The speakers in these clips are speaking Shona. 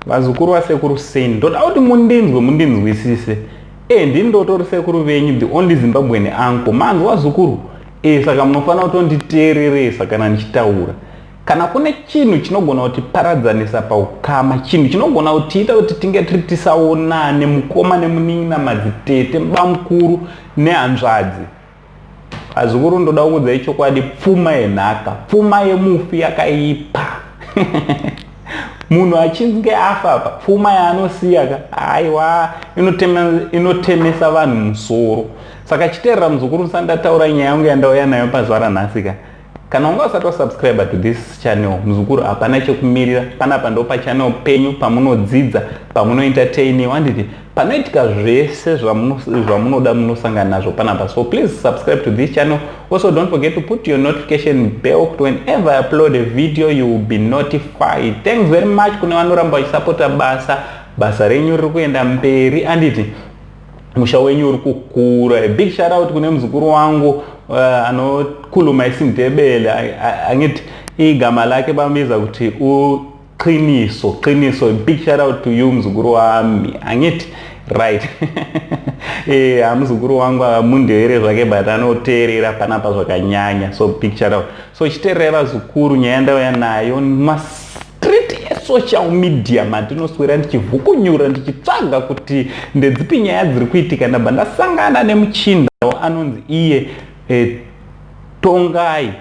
Vazukuru vasekuru Saint, ndoda kuti mundinzwe, mundinzwisise. Ndini ndotori sekuru venyu, the only Zimbabwean uncle. Manzwa, vazukuru? Saka munofanira kutonditeereresa kana ndichitaura. Kana kune chinhu chinogona kutiparadzanisa paukama, chinhu chinogona kutiita kuti tinge tiri tisaonane, mukoma nemunin'ina, madzitete, bamukuru nehanzvadzi, vazukuru, ndoda kukuudzai chokwadi: pfuma yenhaka, pfuma yemufi yakaipa. Munhu achinge afa pa, pfuma yaanosiya ka, aiwa, inotemesa vanhu musoro. Saka chiteerera, muzukuru, musati ndataura nyaya yangu yandauya nayo pazuva ranhasi ka. Kana unga usati wasubscribe to this channel, muzukuru, hapana chekumirira. Panapa ndo pachannel penyu pamunodzidza, pamunoentertainiwa, handiti? Panoitika zvese zvamunoda, munosangana nazvo panapa. So please subscribe to this channel. Also, don't forget to put your notification bell kuti whenever I upload a video, you will be notified. Thanks very much kune vanoramba vachisapota basa. Basa renyu riri kuenda mberi, anditi? Musha wenyu uri kukura. A big shout out kune muzukuru wangu anokhuluma isiNdebele. Angithi igama lakhe bambiza kuti uQiniso. Qiniso, big shout out to you, muzukuru wami, angithi? Right. Muzukuru wangu mundevere zvake, but anoteerera panapa zvakanyanya, so big shout out. So chiteererai, vazukuru, nyaya ndauya nayo. Mastreet esocial media mandinoswera ndichivhukunyura, ndichitsvaga kuti ndedzipi nyaya dziri kuitika, ndabva ndasangana nemuchinda anonzi iye Tongai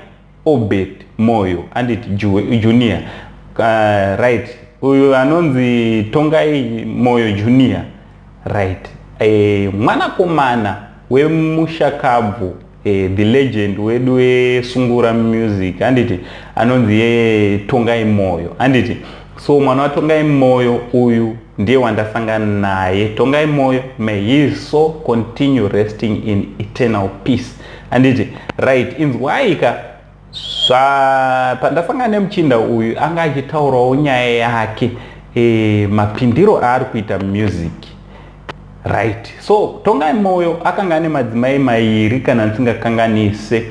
Obert Moyo, anditi, Junior? Right, uyu anonzi Tongai Moyo Junior, right, mwanakomana wemushakabvu, the legend wedu wesungura music, handiti? Anonzi ye Tongai Moyo, handiti? So mwana waTongai Moyo uyu ndiye wandasangana naye. Tongai Moyo, may his soul continue resting in eternal peace, handiti? Right, inzwaika pandasangana nemuchinda uyu, anga achitaurawo nyaya yake, mapindiro aari kuita music, right? So Tongai Moyo akanga ane madzimai mairi, kana ndisingakanganise,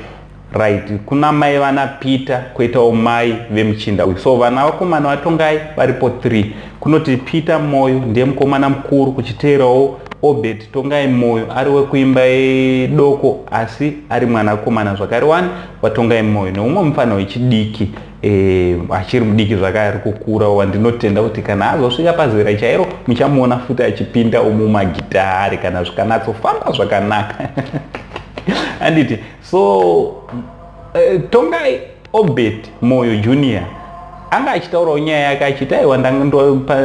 right? Kuna mai vana Peter, kwoitawo mai vemuchinda uyu. So vana vakomana vaTongai varipo 3. Kunoti Peter Moyo ndiye mukomana mukuru, kuchiteerawo Obert Tongai Moyo, ari wekuimba yedoko asi ari mwanakomana zvakare wani waTongai Moyo, neumwe mufana wechidiki, achiri mudiki zvakare, ari kukura, wandinotenda kuti kana azosvika pazera chairo, muchamuona futi achipinda mumagitari kana zvikanatsofamba zvakanaka, handiti? So Tongai Obert Moyo Junior anga achitaurawo nyaya yake achiti, "Aiwa,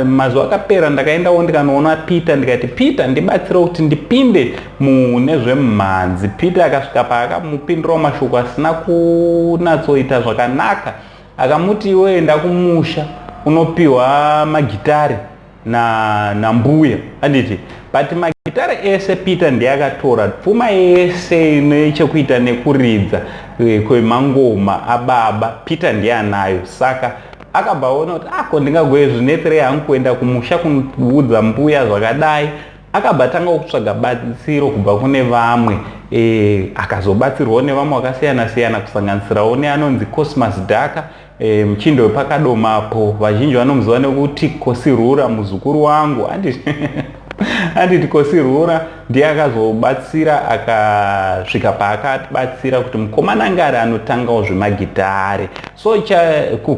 mazuva akapera ndakaendawo ndikanoona Peter, ndikati, 'Peter, ndibatsire kuti ndipinde mune zvemumhanzi.' Peter akasvika paakamupindurawo mashoko asina kunatsoita zvakanaka. Akamuti, 'Iwe enda kumusha unopiwa magitari nambuya, handiti? But magitari ese Peter ndiye akatora. Pfuma yese nechekuita nekuridza kwemangoma ababa, Peter ndiye anayo.' Saka akabva aona kuti ako ndingagoezvinetserei hangu kuenda kumusha kuudza mbuya zvakadai. Akabva atanga kutsvaga batsiro kubva kune vamwe. Akazobatsirwawo nevamwe vakasiyana siyana, kusanganisirawo neanonzi Cosmas Dhaka, muchindo wepakadomapo, vazhinji vanomuziva nekuti Kosirura, muzukuru wangu, handiti? Kosirura ndiye akazobatsira, akasvika paakabatsira kuti mukomana ngari anotangawo zvemagitare. So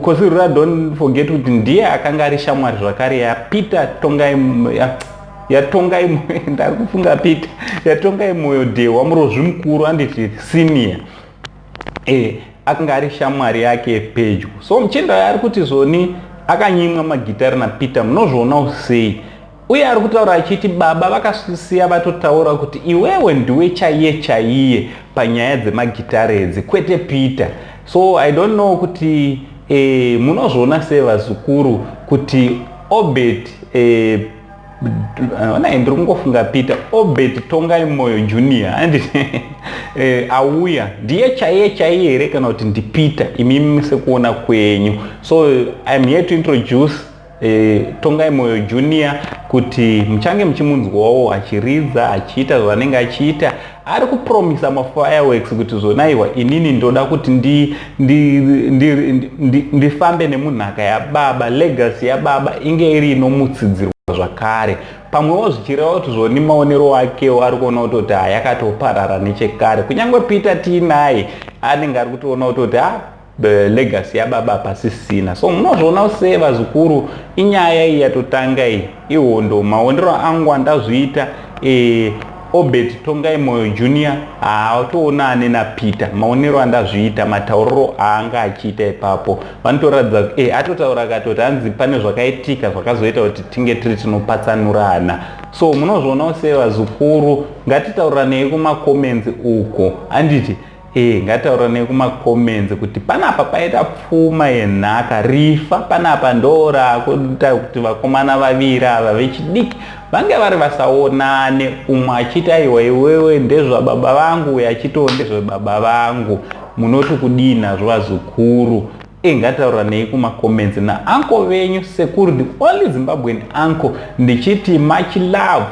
Kosirura, don't forget kuti ndiye akanga ari shamwari zvakare yaPeter Tongai, yaTongai, ndari kufunga Peter, yaTongai Moyo Dhewa Murozvi mukuru, anditi, senior. Akanga ari shamwari yake pedyo. So muchinda ari kuti zvoni akanyimwa magitari naPeter, munozvionawo sei? Uye ari kutaura achiti baba vakasiya vatotaura kuti iwewe ndiwe chaiye chaiye panyaya dzemagitare edzi, kwete Peter. So I don't know kuti munozviona sei, vazukuru, kuti Obert, onai, ndiri kungofunga Peter, Obert Tongai Moyo Junior, handiti, auya ndiye chaiye chaiye here kana kuti ndiPeter, imimi sekuona kwenyu? So I'm here to introduce Tongai Moyo Junior, kuti muchange muchimunzwawo achiridza, achiita zvaanenge achiita. Ari kupromisa mafireworks kuti zvonaiwa, inini ndoda kuti ndifambe nemunhaka yababa, legacy yababa inge iri inomutsidzirwa zvakare. Pamwewo zvichireva kuti zvoni maonero akewo ari kuona kutoti hayakatoparara nechekare. Kunyange Peter tiinaye anenge ari kutoona kutoti ha, legacy yababa pasisina. So munozviona sei, vazukuru? Inyaya iyi yatotanga iyi, ihondo. Maonero angu andazviita, Obert Tongai Moyo Junior haatoonane naPeter. Maonero andazviita, matauriro aanga achiita ipapo, vanotoratidza atotaura akatoti hanzi pane zvakaitika zvakazoita kuti tinge tiri tinopatsanurana. So munozvionawo sei, vazukuru? Ngatitauranei kumacomments uko, handiti? Ngatauranei kumacomments kuti panapa paita pfuma yenhaka, rifa panapa ndo rakuita kuti vakomana vaviri ava vechidiki vange vari vasaonane, umwe achiti, "Aiwa, iwewe ndezvababa vangu," uyo achitiwo, "Ndezvebaba vangu." Munoti kudii nazvo, vazukuru? Ngatauranei kumacomments nauncle venyu, Sekuru the Only Zimbabwean Uncle, ndichiti much love.